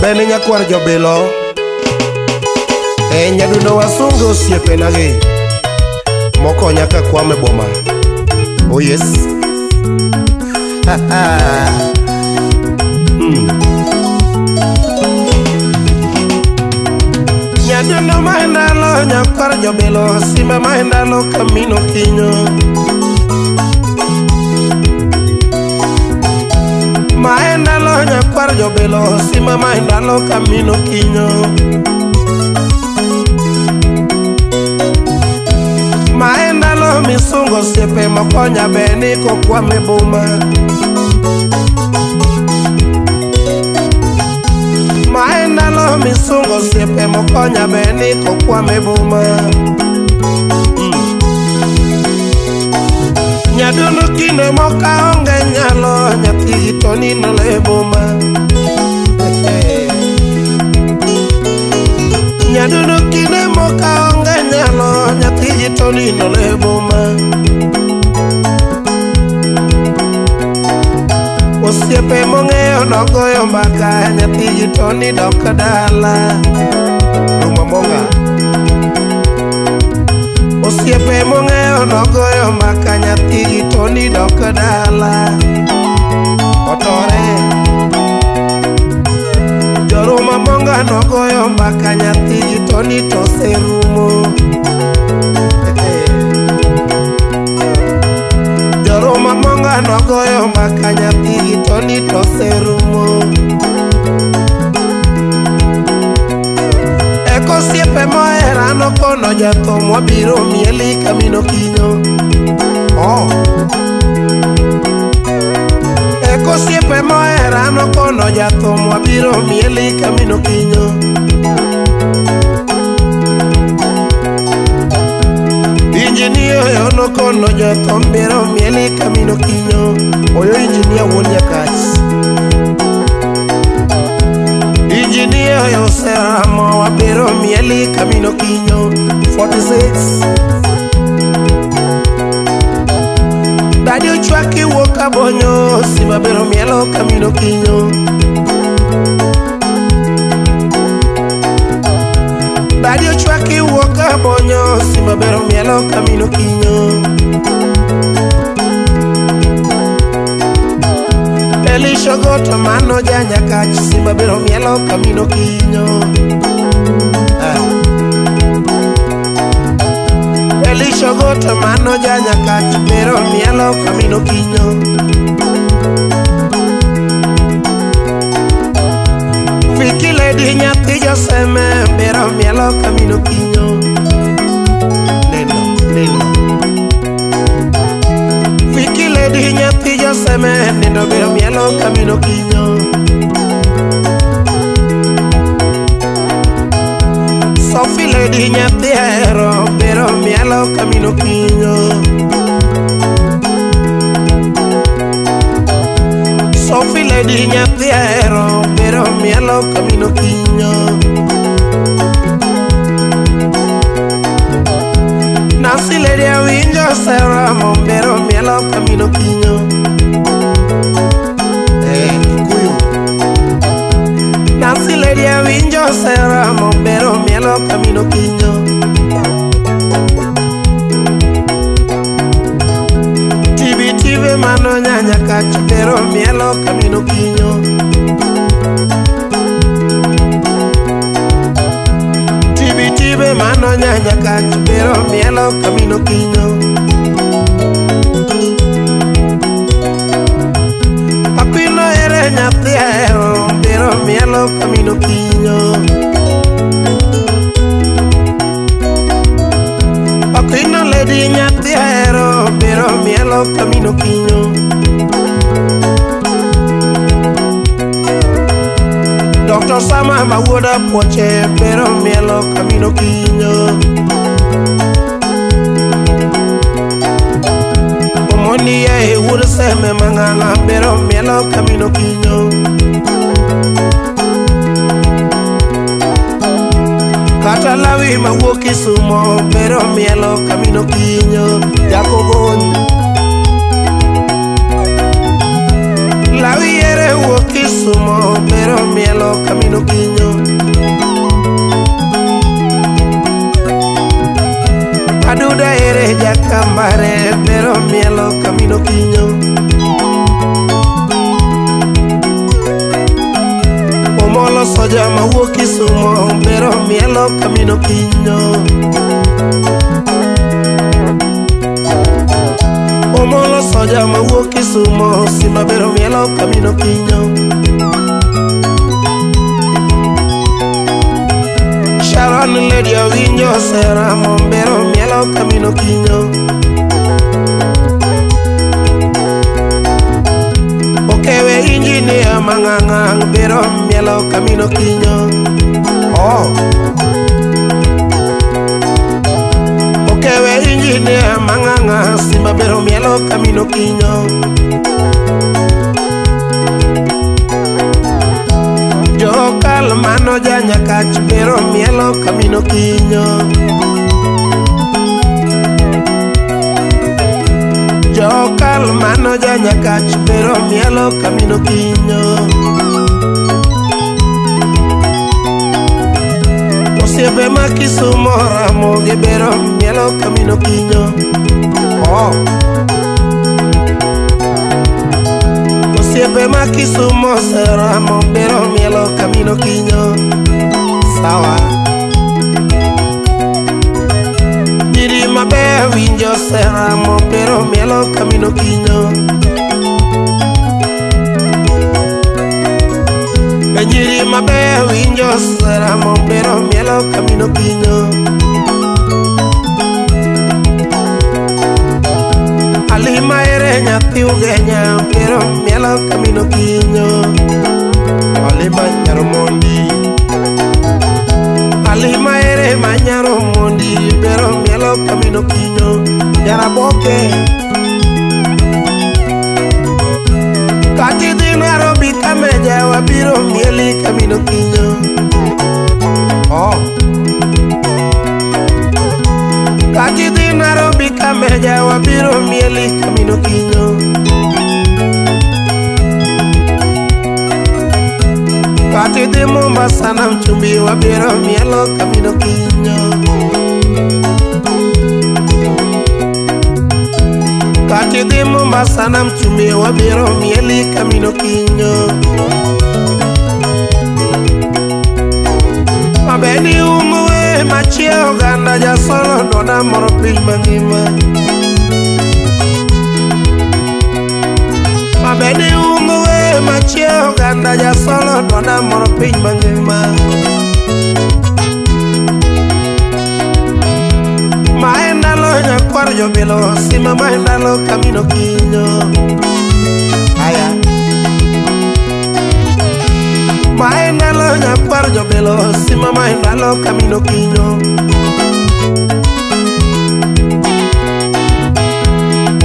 Bene nyakwar jobilo. E nyadundo wasunge osiepenagi mokonya ka kwame boma. Oh yes. Nyadundo ma ndalo nyakwar jobilo simba ma ndalo kamino kinyo. Ma ndalo nyakwar jobilo simba ma ndalo kamino kinyo. Ma ndalo misungo osiepe mokonya beni kokwame boma. Ma ndalo misungo osiepe mokonya beni kokwame boma. Nyadundo kinde moka onge nyalo nyathi to nino le boma. Nyadundo kinde moka onge nyalo nyathi to nino le boma. Osiepe mong'eyo nogoyo mbaka nyathi to ni dok dala. Ruma monga. Osiepe mong'eyo nogoyo mbaka nyathi to ni dok dala. Otore. Joruma monga nogoyo mbaka nyathi to ni to serumo. Joruma monga nogoyo mbaka nyathi to ni to serumo. Eko osiepe mohera nokono jathum wabiro mieli kamino kinyo. Oh. Eko osiepe mohera nokono jathum wabiro mieli kamino kinyo. Injinia oyo nokono jathum biro mieli kamino kinyo. Oyo injinia wuon Nyakach. Injinia oyo seramo wabiro mieli kamino kinyo. 46. Dadi ochwaki wuok abonyo sima biro mielo kamino kinyo. Dadi ochwaki wuok abonyo sima biro mielo kamino kinyo. Elisha Goto mano ja Nyakach simba biro mielo kamino kinyo. Elisha Goto mano ja Nyakach biro mielo kamino kinyo. Viki Lady nyathi Joseme biro mielo kamino kinyo. Neno, neno. Viki Lady nyathi Joseme nindo biro mielo kamino kinyo. Sophie Lady nyathi Ahero biro mielo kamino kinyo. Sophie Lady nyathi Ahero biro mielo kamino kinyo. Nancy Lady awinjo seramo biro mielo kamino kinyo. Kikuyu. Nancy Lady awinjo seramo biro mielo kamino kinyo. Tibi tibe mano nyanya kach biro mielo kamino kinyo. Tibi tibe mano nyanya kach biro mielo kamino kinyo. Aquino ere nyathi Ahero biro mielo kamino kinyo. Aquino Lady nyathi Ahero biro mielo kamino kinyo. Dr. Sama mawuoda puoche biro mielo kamino kinyo. Omoni ye wuod Seme mang'ang'a biro mielo kamino kinyo. Kata Lawi mawuok Kisumo biro mielo kamino kinyo. Jakogony. Lawi ere wuok Kisumo biro mielo kamino kinyo. Omolo soja mawuok Kisumo bero mielo kamino kinyo. Omolo soja mawuok Kisumo simba bero mielo kamino kinyo. Sharon Lady Owinjo sera mombero mielo kamino kinyo. Okewe injinia mang'ang'ang' bero mielo kamino kinyo. Oh. Okewe injinia mang'ang'a simba bero mielo kamino kinyo. Jokal mano janyakach bero mielo kamino kinyo. Jokal mano janyakach bero mielo kamino kinyo. Osiepe ma Kisumo Ramogi bero mielo kamino kinyo. Oh. Osiepe ma Kisumo Seramo bero mielo kamino kinyo. Sawa. Nyiri maber winjo Seramo bero mielo kamino kinyo. Nyiri maber winjo Seramo bero mielo kamino kinyo. Alima ere nyathi Ugenya bero mielo kamino kinyo. Alima Nyaromondi. Alima ere manyaromondi bero mielo kamino kinyo. Nyaraboke. Kati dhi Nairobi kameja wabiro mieli kamino kinyo. Oh. Kati dhi Nairobi kameja wabiro mieli kamino kinyo. Kati dhi Mombasa na Mchumbi wabiro mielo kamino kinyo. Kati dhi Mombasa na Mchumbi wabiro mieli kamino kinyo. Mabeni umuwe machie oganda jasolo dona moro piny mangima. Mabeni umuwe machie oganda jasolo dona moro piny mangima. Maendalo nyakwar jobilo sima maendalo kamino kinyo. Aya. Maendalo nyakwar jobilo sima maendalo kamino kinyo.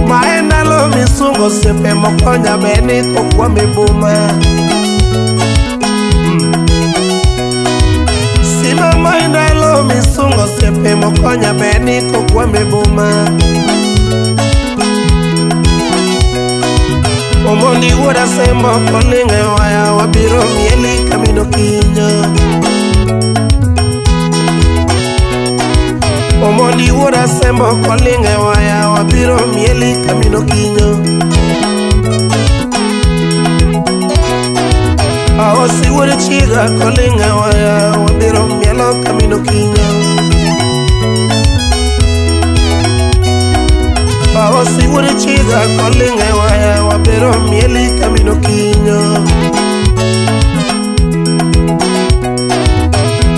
Maendalo misungo sepe mokonya beni kokwame boma. Sima maendalo misungo sepe mokonya beni kokwame boma. Omondi wuoda sembo kolinge waya wabiro mieli kamino kinyo. Omondi wuoda sembo kolinge waya wabiro mieli kamino kinyo. Aosi wuod chiga kolinge waya wabiro mielo kamino kinyo. Aosi wuod chiga kolinge waya wabiro mieli kamino kinyo.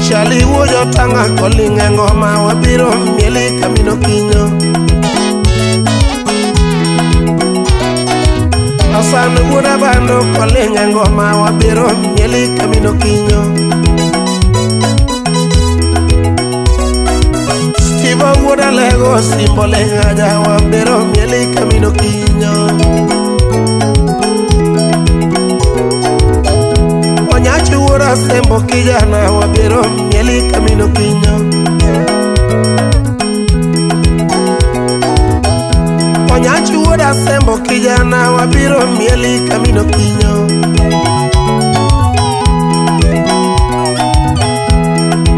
Chali wuod jotanga kolinge ngoma wabiro mieli kamino kinyo. Asan wuod abando kolinge ngoma wabiro mieli kamino kinyo. Steve wuod alego simbole ngaja wabiro mieli kamino kinyo. Onyachi wuod asembo kijana wabiro mieli kamino kinyo. Onyachi wuod asembo kijana wabiro mieli kamino kinyo.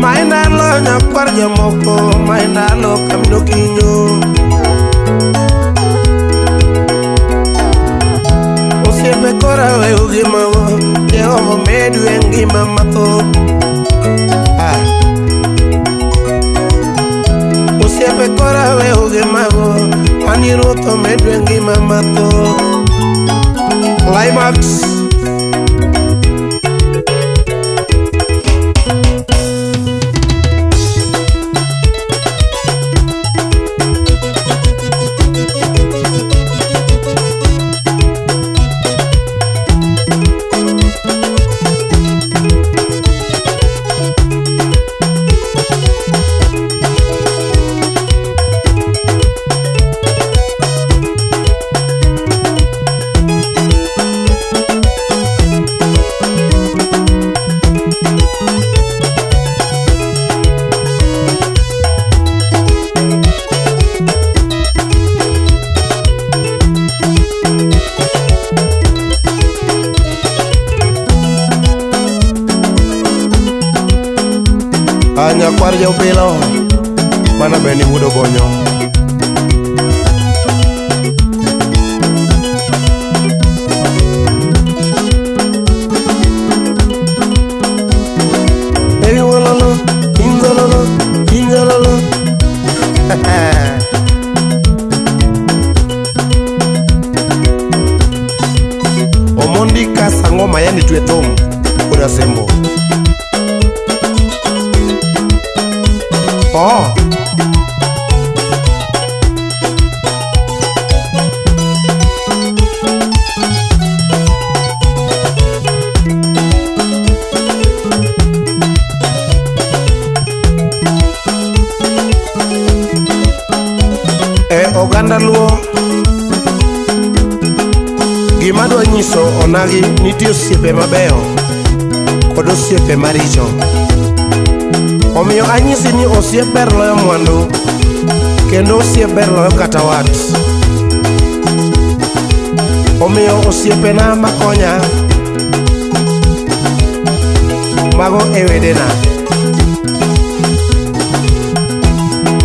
Maendalo nyakwar jomoko maendalo kamino kinyo. gi mago, Jehova omedu e ngima mathoth. Ah. Osiepe koro aweyo gi mago, ani Ruoth omedu e ngima mathoth. Climax. Nyakwar jobilo mana be ni wuod Obonyo. Baby wololo, inzololo, inzololo. Omondi ka sang'o mayani twe thum wuod Asembo. Oh. E oganda Luo, gima adwa nyiso onagi nitie osiepe mabeyo kod osiepe maricho. Omiyo anyisi ni osiep ber loyo mwandu, kendo osiep ber loyo kata wat. Omiyo osiepena makonya, mago e wedena.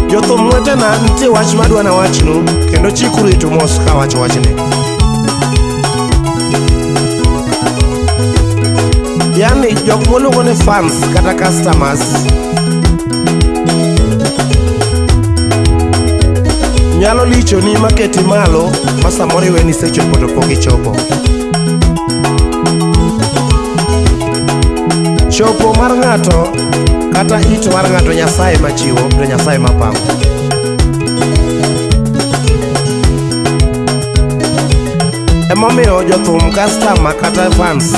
Jothum wetena nitie wach madwa nawachnu, kendo chikuru itu mos kawacho wachni. Yani jok moluongo ni fans kata customers nyalo lichoni maketi malo ma samoro iwe ni isechopo to pok ichopo. Chopo mar ng'ato kata it mar ng'ato Nyasaye machiwo to Nyasaye mapango. Emomiyo jothum customer kata fans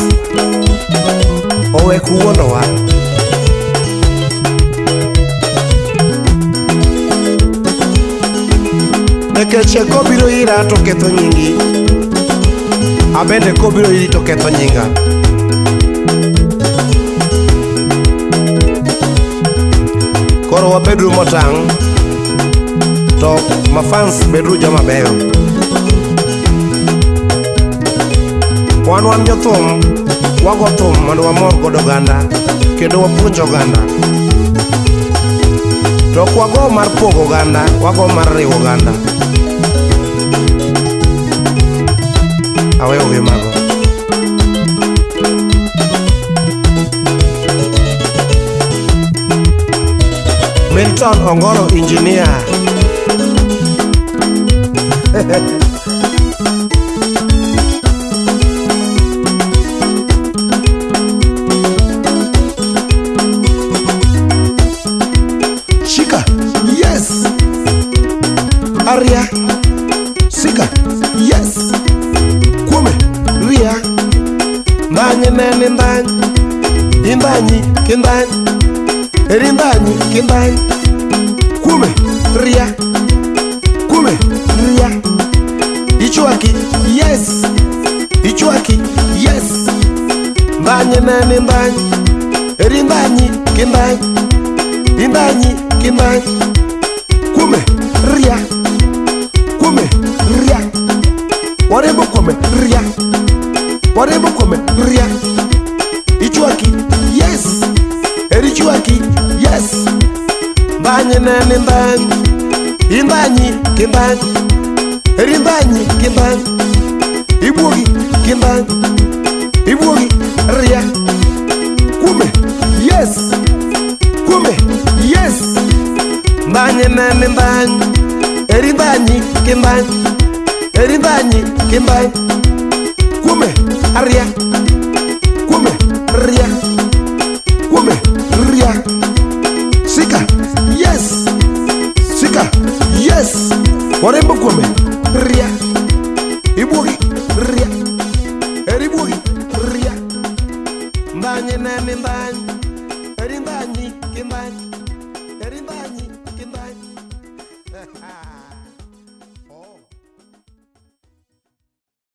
owek wuondowa. Nikech kobiro ira to ketho nyingi, abende kobiro iri to ketho nyinga. Koro wabeduru motang' to mafans beduru joma beyo. Wan wan jothum, wago thum mondo wamor godo oganda kendo wapuonj oganda. To ok wago mar pogo oganda, wago mar riwo oganda. Aweyo gi mago. Milton Ongoro engineer. Shika, yes. Aria, sika, yes. Kuome, ria. Ndany nene ndany. Indanyi, kindany. Eri ndanyi, kindany. Kuome, ria. Kuome, ria. Ichwaki, yes. Ichwaki, yes. Ndany nene ndany. Eri ndanyi, kindany. Indanyi, kindany. Kuome, ria. Kuome, ria. Warembo kuome, ria. Warembo kuome, ria. Ichwaki, yes. Eri chwaki, yes. Ndany nene ndany. Indanyi, kindany. Eri ndanyi, kindany. Ibuogi, kindany. Ibuogi ria. Kuome. Yes. Kuome. Yes. Ndanye nene ndany. Eri ndanyi kindany. Eri ndanyi kindany. Kuome. Aria. Kuome. Ria. Kuome. Ria. Shika. Yes. Shika. Yes. Warembo kuome.